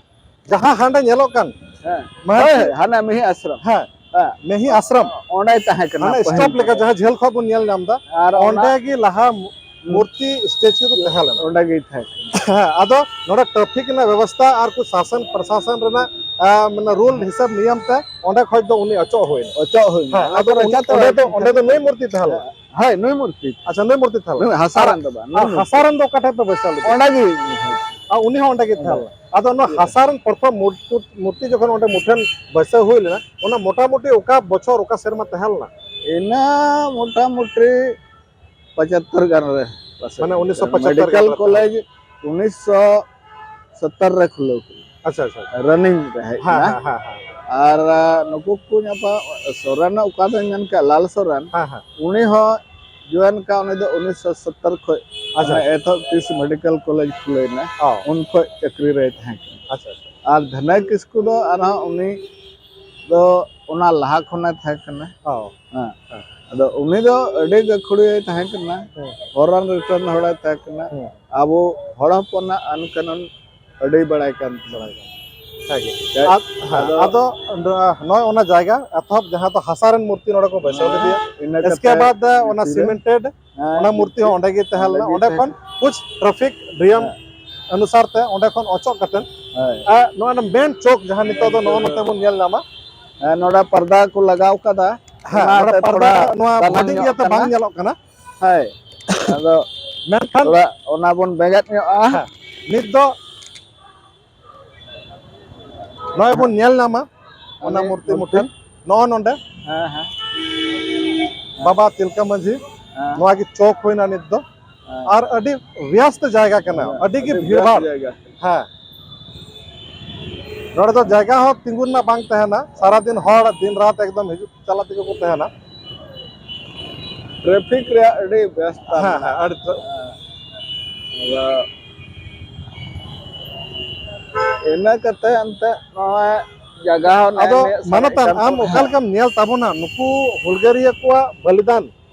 ᱡᱟᱦᱟᱸ ᱦᱟᱸᱰᱮ ᱧᱮᱞᱚᱜ ᱠᱟᱱ, ᱦᱮᱸ᱾ ᱢᱟᱹᱦᱟᱹᱨᱤ ᱦᱳᱭ, ᱦᱟᱱᱟ ᱢᱤᱦᱤ ᱟᱥᱨᱚᱢ᱾ ᱦᱮᱸ᱾ ᱦᱮᱸ᱾ ᱢᱤᱦᱤ ᱟᱥᱨᱚᱢ᱾ ᱚᱸᱰᱮ ᱛᱟᱦᱮᱸ ᱠᱟᱱᱟ ᱦᱟᱱᱟ ᱯᱟᱹᱦᱤᱞ ᱥᱴᱚᱯ ᱞᱮᱠᱟ ᱫᱚ᱾ ᱡᱟᱦᱟᱸ ᱡᱷᱟᱹᱞ ᱠᱷᱚᱱ ᱵᱚᱱ ᱧᱮᱞ ᱧᱟᱢ ᱮᱫᱟ, ᱟᱨ ᱚᱸᱰᱮ ᱚᱱᱟ ᱜᱮ ᱞᱟᱦᱟ ᱢᱩ-, ᱦᱩᱸ᱾ ᱢᱩᱨᱛᱤ ᱥᱴᱮᱪᱩ ᱫᱚ ᱛᱟᱦᱮᱸ ᱞᱮᱱᱟ᱾ ᱚᱸᱰᱮ ᱜᱮ ᱛᱟᱦᱮᱸ ᱠᱟᱱᱟ᱾ ᱦᱮᱸ, ᱟᱫᱚ ᱱᱚᱰᱮ ᱴᱨᱟᱯᱷᱤᱠ ᱨᱮᱱᱟᱜ ᱵᱮᱵᱚᱥᱛᱷᱟ ᱟᱨ ᱠᱚ ᱥᱟᱥᱚᱱ ᱯᱨᱚᱥᱟᱥᱚᱱ ᱨᱮᱱᱟᱜ, ᱟ, ᱢᱟᱱᱮ ᱨᱩᱞ ᱦᱤᱥᱟᱹᱵ ᱱᱤᱭᱚᱢ ᱛᱮ ᱚᱸᱰᱮ ᱠᱷᱚᱡ ᱫᱚ ᱩᱱᱤ ᱚᱪᱚᱜ ᱦᱩᱭᱱᱟ᱾ ᱚᱪᱚᱜ ᱦᱩᱭᱱᱟ᱾ ᱦᱮᱸ, ᱚᱱᱟ ᱟᱫᱚ ᱠᱚ ᱚᱸᱰᱮ, ᱨᱟᱪᱟ ᱛᱚ ᱚᱸᱰᱮ ᱫᱚ, ᱚᱸᱰᱮ ᱫᱚ ᱱᱩᱭ ᱢᱩᱨᱛᱤ ᱛᱟᱦᱮᱸ ᱞᱮᱱᱟ? ᱦᱳᱭ, ᱱᱩᱭ ᱢᱩᱨᱛᱤ᱾ ᱟᱪᱪᱷᱟ, ᱱᱩᱭ ᱢᱩᱨᱛᱤ ᱛᱟᱦᱮᱸ ᱞᱮᱱᱟ᱾ ᱱᱩᱭ ᱦᱟᱥᱟ ᱟᱨ, ᱨᱮᱱ ᱫᱚ ᱵᱟᱝ, ᱱᱩᱭ ᱟᱨ ᱢᱩᱨᱛᱤ᱾ ᱦᱟᱥᱟ ᱨᱮᱱ ᱫᱚ ᱚᱠᱟ ᱴᱷᱮᱡ ᱯᱮ ᱵᱟᱹᱭᱥᱟᱹᱣ ᱞᱮᱫᱮᱭᱟ? ᱚᱸᱰᱮ ᱜᱮ᱾ ᱟᱨ ᱩᱱᱤ ᱦᱚᱸ ᱚᱸᱰᱮ ᱜᱮ ᱛᱟᱦᱮᱸ ᱚᱸᱰᱮ᱾ ᱞᱮᱱᱟ᱾ ᱟᱫᱚ ᱱᱚᱣᱟ ᱦᱟᱥᱟ ᱨᱮᱱ ᱯᱨᱚᱛᱷᱚᱢ ᱢᱩᱨ-, ᱢᱩᱨᱛᱤ ᱡᱚᱠᱷᱚᱱ ᱚᱸᱰᱮ ᱢᱩᱴᱷᱟᱹᱱ ᱵᱟᱹᱭᱥᱟᱹᱣ ᱦᱩᱭ ᱞᱮᱱᱟ, ᱚᱱᱟ ᱢᱚᱴᱟᱢᱩᱴᱤ ᱚᱠᱟ ᱵᱚᱪᱷᱚᱨ, ᱚᱠᱟ ᱥᱮᱨᱢᱟ ᱛᱟᱦᱮᱸ ᱞᱮᱱᱟ? ᱤᱱᱟᱹ ᱢᱚᱴᱟᱢᱩᱴᱤ ᱯᱚᱸᱪᱟᱛᱛᱚᱨ ᱜᱟᱱ ᱨᱮ ᱯᱟᱥᱮᱡ᱾ ᱢᱟᱱᱮ ᱩᱱᱤᱥᱥᱚ ᱯᱚᱸᱪᱟᱛᱛᱚᱨ ᱢᱮᱰᱤᱠᱮᱞ ᱜᱟᱱ ᱨᱮ ᱠᱚᱞᱮᱡᱽ ᱩᱱᱤᱥᱥᱚ ᱥᱚᱛᱛᱚᱨ ᱨᱮ ᱠᱷᱩᱞᱟᱹᱣ ᱠᱟᱱᱟ᱾ ᱟᱪᱪᱷᱟ, ᱟᱪᱪᱷᱟ, ᱟᱪᱪᱷᱟ᱾ ᱨᱟᱱᱤᱝ ᱨᱮ ᱦᱮᱡ ᱦᱮᱸ, ᱮᱱᱟ᱾ ᱦᱮᱸ, ᱦᱮᱸ, ᱦᱮᱸ᱾ ᱟᱨ, ᱟ, ᱱᱩᱠᱩ ᱠᱚ ᱧᱟᱯᱟᱢ, ᱥᱚᱨᱮᱱ ᱚᱠᱟ ᱫᱚᱧ ᱢᱮᱱ ᱠᱮᱫ, ᱞᱟᱞ ᱥᱚᱨᱮᱱ, ᱦᱮᱸ, ᱦᱮᱸ᱾ ᱩᱱᱤ ᱦᱚᱸ ᱡᱚᱭᱮᱱ ᱠᱟᱜ, ᱩᱱᱤ ᱫᱚ ᱩᱱᱤᱥᱥᱚ ᱥᱚᱛᱛᱚᱨ ᱠᱷᱚᱡ, ᱟᱪᱪᱷᱟ, ᱢᱟᱱᱮ ᱟᱪᱪᱷᱟ᱾ ᱮᱛᱚᱦᱚᱵ ᱛᱤᱥ ᱢᱮᱰᱤᱠᱮᱞ ᱠᱚᱞᱮᱡᱽ ᱠᱷᱩᱞᱟᱹᱣ ᱮᱱᱟ, ᱚ᱾ ᱩᱱ ᱠᱷᱚᱡ ᱪᱟᱹᱠᱨᱤ ᱨᱮᱭ ᱛᱟᱦᱮᱸ ᱠᱟᱱᱟ᱾ ᱟᱪᱪᱷᱟ, ᱟᱪᱪᱷᱟ᱾ ᱟᱨ ᱫᱷᱟᱱᱟᱹᱭ ᱠᱤᱥᱠᱩ ᱫᱚ ᱟᱨᱦᱚᱸ ᱩᱱᱤ ᱫᱚ ᱚᱱᱟ ᱞᱟᱦᱟ ᱠᱷᱚᱱᱮ ᱛᱟᱦᱮᱸ ᱠᱟᱱᱟ᱾ ᱚ᱾ ᱦᱮᱸ᱾ ᱦᱮᱸ᱾ ᱟᱫᱚ ᱩᱱᱤ ᱫᱚ ᱟᱹᱰᱤ ᱜᱟᱹᱠᱷᱩᱲᱤᱭᱟᱹᱭ ᱛᱟᱦᱮᱸ ᱠᱟᱱᱟ, ᱦᱮᱸ᱾ ᱯᱷᱚᱨᱮᱱ ᱨᱤᱴᱟᱨᱱ ᱦᱚᱲᱮ ᱛᱟᱦᱮᱸ ᱠᱟᱱᱟ᱾ ᱦᱮᱸ᱾ ᱟᱵᱚ ᱦᱚᱲ ᱦᱚᱯᱚᱱᱟᱜ ᱟᱹᱱ ᱠᱟᱹᱱᱩᱱ ᱟᱹᱰᱤ ᱵᱟᱲᱟᱭ ᱠᱟᱱ ᱛᱟᱦᱮᱸ᱾ ᱵᱟᱲᱟᱭ ᱠᱟᱱ᱾ ᱴᱷᱤᱠ ᱜᱮᱭᱟ᱾ ᱟᱫ-, ᱦᱮᱸ, ᱟᱫᱚ ᱟᱫᱚ ᱱᱚᱜᱼᱚᱭ ᱚᱱᱟ ᱡᱟᱭᱜᱟ ᱮᱛᱚᱦᱚᱵ ᱡᱟᱦᱟᱸ ᱫᱚ ᱦᱟᱥᱟ ᱨᱮᱱ ᱢᱩᱨᱛᱤ ᱱᱚᱰᱮ ᱠᱚ ᱵᱟᱹᱭᱥᱟᱹᱣ ᱞᱮᱫᱮᱭᱟ᱾ ᱤᱱᱟᱹ ᱤᱥᱠᱮ ᱠᱟᱛᱮ ᱵᱟᱫ ᱚᱱᱟ ᱵᱷᱤᱛᱤᱨ ᱨᱮ ᱥᱤᱢᱮᱱᱴᱮᱰ ᱦᱮᱸ, ᱚᱱᱟ ᱢᱩᱨᱛᱤ ᱦᱚᱸ ᱚᱸᱰᱮ ᱜᱮ ᱛᱟᱦᱮᱸ ᱚᱸᱰᱮ ᱞᱮᱱᱟ᱾ ᱜᱮ ᱚᱸᱰᱮ ᱛᱟᱦᱮᱸ ᱠᱷᱚᱱ ᱠᱟᱱᱟ᱾ ᱠᱩᱪ ᱴᱨᱟᱯᱷᱤᱠ ᱱᱤᱭᱚᱢ ᱦᱮᱸ᱾ ᱚᱱᱩᱥᱟᱨ ᱛᱮ ᱚᱸᱰᱮ ᱠᱷᱚᱱ ᱚᱪᱚᱜ ᱠᱟᱛᱮ, ᱦᱳᱭ᱾ ᱟᱨ ᱱᱚᱣᱟ ᱨᱮᱱᱟᱜ ᱢᱮᱱ ᱪᱚᱠ ᱡᱟᱦᱟᱸ ᱱᱤᱛᱚᱜ ᱫᱚ ᱱᱚᱜᱼᱚ ᱱᱚᱛᱮ ᱵᱚᱱ ᱧᱮᱞ ᱧᱟᱢᱟ᱾ ᱦᱮᱸ, ᱱᱚᱰᱮ ᱯᱟᱨᱫᱟ ᱠᱚ ᱞᱟᱜᱟᱣ ᱠᱟᱫᱟ᱾ ᱦᱮᱸ, ᱚᱱᱟ ᱱᱚᱰᱮ ᱛᱮ ᱯᱟᱨᱫᱟ ᱛᱷᱚᱲᱟ ᱱᱚᱣᱟ ᱫᱟᱱᱟᱝ ᱵᱷᱟᱹᱜᱤ ᱧᱚᱜ ᱤᱭᱟᱹᱛᱮ ᱵᱟᱝ ᱠᱟᱱᱟ᱾ ᱧᱮᱞᱚᱜ ᱠᱟᱱᱟ᱾ ᱦᱳᱭ᱾ ᱟᱫᱚ ᱢᱮᱱᱠᱷᱟᱱ ᱛᱷᱚᱲᱟ ᱚᱱᱟ ᱵᱚᱱ ᱵᱮᱸᱜᱮᱫ ᱧᱚᱜᱼᱟ᱾ ᱦᱮᱸ, ᱱᱤᱛ ᱫᱚ ᱱᱚᱜᱼᱚᱭ ᱵᱚᱱ ᱧᱮᱞ ᱧᱟᱢᱟ ᱚᱱᱟ ᱚᱱᱮ ᱢᱩᱨᱛᱤ ᱢᱩᱨᱛᱤ᱾ ᱢᱩᱴᱷᱟᱹᱱ᱾ ᱱᱚᱜᱼᱚ ᱱᱚᱰᱮ ᱦᱮᱸ, ᱦᱮᱸ᱾ ᱵᱟᱵᱟ ᱛᱤᱞᱠᱟᱹ ᱢᱟᱹᱡᱷᱤ, ᱦᱮᱸ᱾ ᱱᱚᱣᱟ ᱜᱮ ᱪᱚᱠ ᱦᱩᱭᱱᱟ ᱱᱤᱛ ᱫᱚ᱾ ᱦᱮᱸ᱾ ᱟᱨ ᱟᱹᱰᱤ ᱵᱮᱥᱛ ᱡᱟᱭᱜᱟ ᱠᱟᱱᱟ, ᱦᱮᱸ, ᱟᱹᱰᱤ ᱜᱮ ᱟᱹᱰᱤ ᱵᱷᱤᱲ ᱵᱮᱥ ᱵᱷᱟᱲ᱾ ᱡᱟᱭᱜᱟ ᱠᱟᱱᱟ᱾ ᱦᱮᱸ᱾ ᱱᱚᱰᱮ ᱫᱚ ᱡᱟᱭᱜᱟ ᱦᱚᱸ ᱛᱤᱸᱜᱩ ᱨᱮᱱᱟᱜ ᱵᱟᱝ ᱛᱟᱦᱮᱱᱟ, ᱥᱟᱨᱟᱫᱤᱱ ᱦᱚᱲ ᱫᱤᱱ ᱨᱟᱛ ᱮᱠᱫᱚᱢ ᱦᱤᱡᱩᱜ ᱪᱟᱞᱟᱜ ᱛᱮᱜᱮ ᱠᱚ ᱛᱟᱦᱮᱱᱟ᱾ ᱴᱨᱟᱯᱷᱤᱠ ᱨᱮᱭᱟᱜ ᱟᱹᱰᱤ ᱵᱮᱥᱛᱟ ᱦᱮᱸ, ᱢᱮᱱᱟᱜᱼᱟ᱾ ᱦᱮᱸ, ᱟᱹᱰᱤ ᱛᱮᱫ᱾ ᱟᱫᱚ ᱤᱱᱟᱹ ᱠᱟᱛᱮ ᱮᱱᱛᱮ ᱱᱚᱜᱼᱚᱭ ᱡᱟᱭᱜᱟ ᱦᱚᱸ ᱟᱫᱚ ᱱᱮᱜᱼᱮ ᱱᱮᱜ ᱢᱟᱱᱚᱛᱟᱱ, ᱥᱟᱨᱮᱡ ᱠᱟᱱ ᱟᱢ ᱛᱟᱵᱚᱱᱟ᱾ ᱚᱠᱟ ᱞᱮᱠᱟᱢ ᱧᱮᱞ ᱛᱟᱵᱚᱱᱟ ᱱᱩᱠᱩ ᱦᱩᱞᱜᱟᱹᱨᱤᱭᱟᱹ ᱠᱚᱣᱟᱜ ᱵᱚᱞᱤᱫᱟᱱ,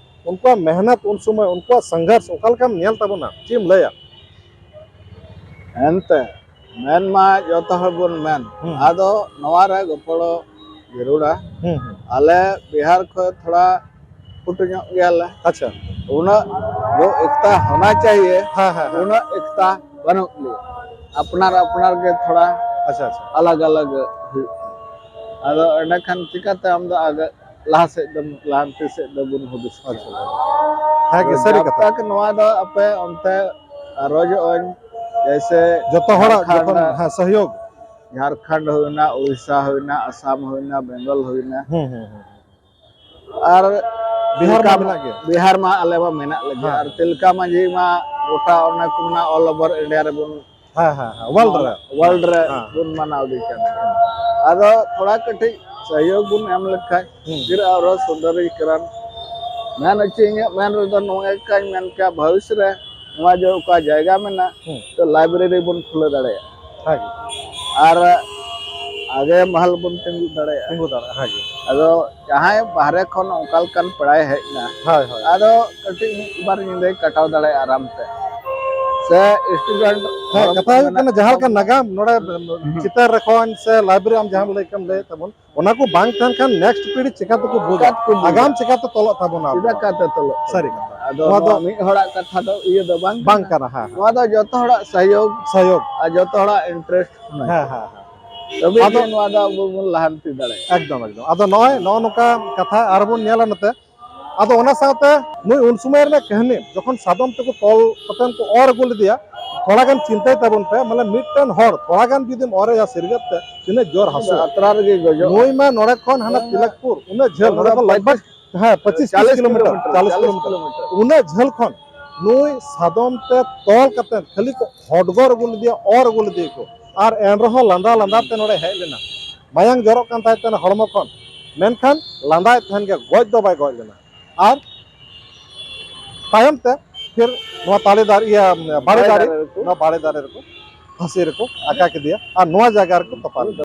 ᱩᱱᱠᱩᱣᱟᱜ ᱢᱮᱦᱱᱚᱛ, ᱩᱱ ᱥᱚᱢᱚᱭ ᱩᱱᱠᱩᱣᱟᱜ ᱥᱚᱝᱜᱷᱚᱨᱥ ᱚᱠᱟ ᱞᱮᱠᱟᱢ ᱧᱮᱞ ᱛᱟᱵᱚᱱᱟ, ᱪᱮᱫ ᱮᱢ ᱞᱟᱹᱭᱟ? ᱮᱱᱛᱮ ᱢᱮᱱ ᱢᱟ ᱡᱚᱛᱚ ᱦᱚᱲ ᱵᱚᱱ ᱢᱮᱱ, ᱦᱩᱸ᱾ ᱟᱫᱚ ᱱᱚᱣᱟ ᱨᱮ ᱜᱚᱯᱚᱲᱚ ᱡᱟᱹᱨᱩᱲᱟ᱾ ᱦᱩᱸ, ᱦᱩᱸ᱾ ᱟᱞᱮ ᱵᱤᱦᱟᱨ ᱠᱷᱚᱱ ᱛᱷᱚᱲᱟ ᱯᱷᱩᱴᱩ ᱧᱚᱜ ᱜᱮᱭᱟᱞᱮ᱾ ᱟᱪᱪᱷᱟ᱾ ᱩᱱᱟᱹᱜ ᱡᱚ ᱮᱠᱛᱟ ᱦᱳᱱᱟ ᱪᱟᱦᱤᱭᱮ, ᱦᱮᱸ, ᱦᱮᱸ, ᱦᱮᱸ᱾ ᱩᱱᱟᱹᱜ ᱮᱠᱛᱟ ᱵᱟᱹᱱᱩᱜ ᱞᱮᱭᱟ᱾ ᱟᱯᱱᱟᱨ ᱟᱯᱱᱟᱨ ᱜᱮ ᱛᱷᱚᱲᱟ ᱟᱪᱪᱷᱟ, ᱟᱪᱪᱷᱟ᱾ ᱟᱞᱟᱜᱽ ᱟᱞᱟᱜᱽ ᱦᱩᱭᱩᱜ ᱠᱟᱱᱟ᱾ ᱟᱫᱚ ᱮᱸᱰᱮᱠᱷᱟᱱ ᱪᱤᱠᱟᱹᱛᱮ ᱟᱢ ᱫᱚ ᱟᱜᱮ ᱞᱟᱦᱟ ᱥᱮᱫ ᱫᱚ, ᱞᱟᱦᱟᱱᱛᱤ ᱥᱮᱫ ᱫᱚᱵᱚᱱ ᱦᱩᱫᱤᱥ ᱠᱮᱭᱟ? ᱟᱪᱪᱷᱟ᱾ ᱦᱮᱸ ᱜᱮ, ᱟᱫᱚ ᱥᱟᱹᱨᱤ ᱡᱟᱵ ᱠᱟᱛᱷᱟ᱾ ᱛᱟᱠ ᱱᱚᱣᱟ ᱫᱚ ᱟᱯᱮ ᱚᱱᱛᱮ ᱨᱚᱡᱚᱜ ᱟᱹᱧ, ᱡᱮᱭᱥᱮ ᱡᱚᱛᱚ ᱦᱚᱲᱟᱜ ᱡᱷᱟᱲᱠᱷᱚᱸᱰ, ᱡᱚᱠᱷᱚᱱ, ᱦᱮᱸ, ᱥᱚᱦᱭᱳᱜᱽ᱾ ᱡᱷᱟᱲᱠᱷᱚᱸᱰ ᱦᱩᱭᱱᱟ, ᱩᱲᱤᱥᱥᱟ ᱦᱩᱭᱱᱟ, ᱟᱥᱟᱢ ᱦᱩᱭᱱᱟ, ᱵᱮᱝᱜᱚᱞ ᱦᱩᱭᱱᱟ᱾ ᱦᱩᱸ, ᱦᱩᱸ, ᱦᱩᱸ᱾ ᱟᱨ ᱵᱤᱦᱟᱨ ᱢᱟ ᱛᱤᱞᱠᱟ ᱢᱮᱱᱟᱜ ᱜᱮ᱾ ᱵᱤᱦᱟᱨ ᱢᱟ ᱟᱞᱮ ᱢᱟ ᱢᱮᱱᱟᱜ ᱞᱮᱜᱮ᱾ ᱦᱮᱸ᱾ ᱟᱨ ᱛᱤᱞᱠᱟ ᱢᱟᱹᱡᱷᱤ ᱢᱟ ᱜᱚᱴᱟ ᱚᱱᱟ ᱠᱚ ᱢᱮᱱᱟ all over India ᱨᱮᱵᱚᱱ ᱦᱮᱸ, ᱦᱮᱸ, ᱦᱮᱸ, world ᱨᱮ᱾ World ᱨᱮ ᱦᱮᱸ᱾ ᱵᱚᱱ ᱢᱟᱱᱟᱣ ᱤᱫᱤ ᱠᱟᱱ ᱜᱮᱭᱟ᱾ ᱟᱫᱚ ᱛᱷᱚᱲᱟ ᱠᱟᱹᱴᱤᱡ ᱥᱚᱦᱭᱳᱜᱽ ᱵᱚᱱ ᱮᱢ ᱞᱮᱠᱷᱟᱡ ᱦᱩᱸ᱾ ᱯᱷᱤᱨ ᱟᱨᱚ ᱥᱩᱱᱫᱚᱨᱤᱠᱚᱨᱚᱱ᱾ ᱢᱮᱱ ᱦᱚᱪᱚ ᱤᱧᱟᱹᱜ ᱢᱮᱱ ᱨᱮᱫᱚ ᱱᱚᱣᱟ ᱞᱮᱠᱟᱧ ᱢᱮᱱ ᱠᱮᱭᱟ, ᱵᱷᱚᱵᱤᱥ ᱨᱮ ᱱᱚᱣᱟ ᱡᱮ ᱚᱠᱟ ᱡᱟᱭᱜᱟ ᱢᱮᱱᱟᱜ, ᱦᱩᱸ᱾ ᱛᱚ library ᱵᱚᱱ ᱠᱷᱩᱞᱟᱹᱣ ᱫᱟᱲᱮᱭᱟᱜᱼᱟ᱾ ᱦᱮᱸ ᱜᱮ᱾ ᱟᱨ ᱟᱜᱮ ᱢᱟᱦᱟᱞ ᱵᱚᱱ ᱛᱤᱸᱜᱩ ᱫᱟᱲᱮᱭᱟᱜᱼᱟ᱾ ᱛᱤᱸᱜᱩ ᱫᱟᱲᱮᱭᱟᱜᱼᱟ, ᱦᱮᱸ ᱜᱮ᱾ ᱟᱫᱚ ᱡᱟᱦᱟᱸᱭ ᱵᱟᱦᱨᱮ ᱠᱷᱚᱱ ᱚᱱᱠᱟ ᱞᱮᱠᱟᱱ ᱯᱮᱲᱟᱭ ᱦᱮᱡ ᱮᱱᱟ, ᱦᱳᱭ, ᱦᱳᱭ᱾ ᱟᱫᱚ ᱠᱟᱹᱴᱤᱡ ᱢᱤᱫ ᱵᱟᱨ ᱧᱤᱫᱟᱹᱭ ᱠᱟᱴᱟᱣ ᱫᱟᱲᱮᱭᱟᱜᱼᱟ ᱟᱨᱟᱢ ᱛᱮ, ᱥᱮ student ᱦᱮᱸ, ᱦᱚᱲ ᱠᱟᱛᱷᱟ ᱦᱩᱭᱩᱜ ᱢᱮᱱᱟᱜ ᱠᱟᱱᱟ, ᱡᱟᱦᱟᱸ ᱞᱮᱠᱟ ᱠᱚᱣᱟ᱾ ᱱᱟᱜᱟᱢ ᱱᱚᱰᱮ ᱦᱩᱸ᱾ ᱪᱤᱛᱟᱹᱨ ᱨᱮ ᱠᱷᱚᱱ ᱥᱮ library ᱟᱢ ᱡᱟᱦᱟᱸᱢ ᱞᱟᱹᱭ ᱠᱮᱫ, ᱞᱟᱹᱭᱮᱫ ᱛᱟᱵᱚᱱ, ᱚᱱᱟ ᱠᱚ ᱵᱟᱝ ᱛᱟᱦᱮᱱ ᱠᱷᱟᱱ next ᱯᱤᱲᱦᱤ ᱪᱤᱠᱟ ᱛᱮᱠᱚ ᱵᱩᱡᱟ? ᱪᱤᱠᱟ ᱛᱮᱠᱚ ᱵᱩᱡᱟ? ᱟᱜᱟᱢ ᱪᱤᱠᱟ ᱛᱮ ᱛᱚᱞᱚᱜ ᱛᱟᱵᱚᱱᱟ ᱪᱤᱠᱟ ᱟᱵᱚᱣᱟᱜ? ᱠᱟᱛᱮ ᱛᱚᱞᱚᱜ ᱥᱟᱹᱨᱤ ᱛᱟᱵᱚᱱᱟ? ᱠᱟᱛᱷᱟ᱾ ᱟᱫᱚ ᱱᱚᱣᱟ ᱱᱚᱣᱟ ᱫᱚ ᱢᱤᱫ ᱦᱚᱲᱟᱜ ᱠᱟᱛᱷᱟ ᱫᱚ ᱤᱭᱟᱹ ᱫᱚ ᱵᱟᱝ ᱵᱟᱝ ᱠᱟᱱᱟ᱾ ᱠᱟᱱᱟ, ᱦᱮᱸ, ᱦᱮᱸ᱾ ᱱᱚᱣᱟ ᱫᱚ ᱡᱚᱛᱚ ᱦᱚᱲᱟᱜ ᱥᱚᱦᱭᱳᱜᱽ ᱥᱚᱦᱭᱳᱜᱽ᱾ ᱟᱨ ᱡᱚᱛᱚ ᱦᱚᱲᱟᱜ interest ᱦᱮᱸ, ᱦᱮᱸ, ᱦᱮᱸ᱾ ᱛᱚᱵᱮ ᱟᱫᱚ ᱜᱮ ᱱᱚᱣᱟ ᱫᱚ ᱟᱵᱚ ᱵᱚᱱ ᱞᱟᱦᱟᱱᱛᱤ ᱫᱟᱲᱮᱭᱟᱜᱼᱟ᱾ ᱮᱠᱫᱚᱢ, ᱮᱠᱫᱚᱢ᱾ ᱟᱫᱚ ᱱᱚᱜᱼᱚᱭ ᱱᱚᱜᱼᱚ ᱱᱚᱝᱠᱟ ᱠᱟᱛᱷᱟ ᱟᱨᱵᱚᱱ ᱧᱮᱞᱟ ᱱᱚᱛᱮ᱾ ᱟᱫᱚ ᱚᱱᱟ ᱥᱟᱶᱛᱮ ᱱᱩᱭ ᱩᱱ ᱥᱚᱢᱚᱭ ᱨᱮᱱᱟᱜ ᱠᱟᱹᱦᱱᱤ, ᱡᱚᱠᱷᱚᱱ ᱥᱟᱫᱚᱢ ᱛᱮᱠᱚ ᱛᱚᱞ ᱠᱟᱛᱮ ᱠᱚ ᱚᱨ ᱟᱹᱜᱩ ᱞᱮᱫᱮᱭᱟ, ᱛᱷᱚᱲᱟ ᱜᱟᱱ ᱪᱤᱱᱛᱟᱹᱭ ᱛᱟᱵᱚᱱ ᱯᱮ, ᱢᱟᱱᱮ ᱢᱤᱫᱴᱮᱱ ᱦᱚᱲ ᱛᱷᱚᱲᱟ ᱜᱟᱱ ᱡᱩᱫᱤᱢ ᱚᱨᱮᱭᱟ ᱥᱤᱨᱜᱟᱹᱛ ᱛᱮ, ᱛᱤᱱᱟᱹᱜ ᱡᱳᱨ ᱦᱟᱹᱥᱩᱜᱼᱟ᱾ ᱟᱛᱨᱟ ᱨᱮᱜᱮ ᱜᱚᱡᱚᱜᱼᱟ᱾ ᱱᱩᱭ ᱢᱟ ᱱᱚᱰᱮ ᱠᱷᱚᱱ ᱦᱟᱱᱟ ᱚᱱᱟ ᱛᱤᱞᱟᱠᱯᱩᱨ, ᱩᱱᱟᱹᱜ ᱡᱷᱟᱹᱞ, ᱚᱱᱟ ᱱᱚᱰᱮ ᱠᱷᱚᱱ ᱞᱚᱜᱽ ᱵᱷᱟᱜᱽ, ᱦᱮᱸ, ᱯᱚᱸᱪᱤᱥ ᱛᱤᱥ ᱪᱟᱞᱤᱥ ᱠᱤᱞᱳᱢᱤᱴᱟᱨ, ᱠᱤᱞᱳᱢᱤᱴᱟᱨ, ᱪᱟᱞᱤᱥ ᱪᱟᱞᱤᱥ ᱠᱤᱞᱳᱢᱤᱴᱟᱨ᱾ ᱠᱤᱞᱳᱢᱤᱴᱟᱨ᱾ ᱩᱱᱟᱹᱜ ᱡᱷᱟᱹᱞ ᱠᱷᱚᱱ ᱱᱩᱭ ᱥᱟᱫᱚᱢ ᱛᱮ ᱛᱚᱞ ᱠᱟᱛᱮ ᱠᱷᱟᱹᱞᱤ ᱠᱚ ᱦᱚᱰᱜᱚᱨ ᱟᱹᱜᱩ ᱞᱮᱫᱮᱭᱟ, ᱚᱨ ᱟᱹᱜᱩ ᱞᱮᱫᱮᱭᱟ ᱠᱚ᱾ ᱟᱨ ᱮᱱ ᱨᱮᱦᱚᱸ ᱞᱟᱸᱫᱟ ᱞᱟᱸᱫᱟ ᱛᱮ ᱱᱚᱰᱮ ᱦᱮᱡ ᱞᱮᱱᱟ᱾ ᱢᱟᱭᱟᱝ ᱡᱚᱨᱚᱜ ᱠᱟᱱ ᱛᱟᱦᱮᱸ ᱛᱟᱦᱮᱱᱟ ᱦᱚᱲᱢᱚ ᱠᱷᱚᱱ, ᱢᱮᱱᱠᱷᱟᱱ ᱞᱟᱸᱫᱟᱭᱮᱫ ᱛᱟᱦᱮᱱ ᱜᱮᱭᱟ, ᱜᱚᱡ ᱫᱚ ᱵᱟᱭ ᱜᱚᱡ ᱞᱮᱱᱟ᱾ ᱟᱨ ᱛᱟᱭᱚᱢ ᱛᱮ ᱯᱷᱤᱨ ᱱᱚᱣᱟ ᱛᱟᱞᱮ ᱫᱟᱨᱮ, ᱤᱭᱟᱹ, ᱵᱟᱲᱮ ᱵᱟᱲᱮ ᱫᱟᱨᱮ, ᱫᱟᱨᱮ ᱨᱮᱠᱚ ᱱᱚᱣᱟ ᱵᱟᱲᱮ ᱫᱟᱨᱮ ᱨᱮᱠᱚ ᱯᱷᱟᱸᱥᱤ ᱨᱮᱠᱚ ᱟᱠᱟ ᱠᱮᱫᱮᱭᱟ ᱟᱨ ᱱᱚᱣᱟ ᱡᱟᱭᱜᱟ ᱨᱮᱠᱚ ᱛᱚᱯᱟ ᱞᱮᱫᱮᱭᱟ᱾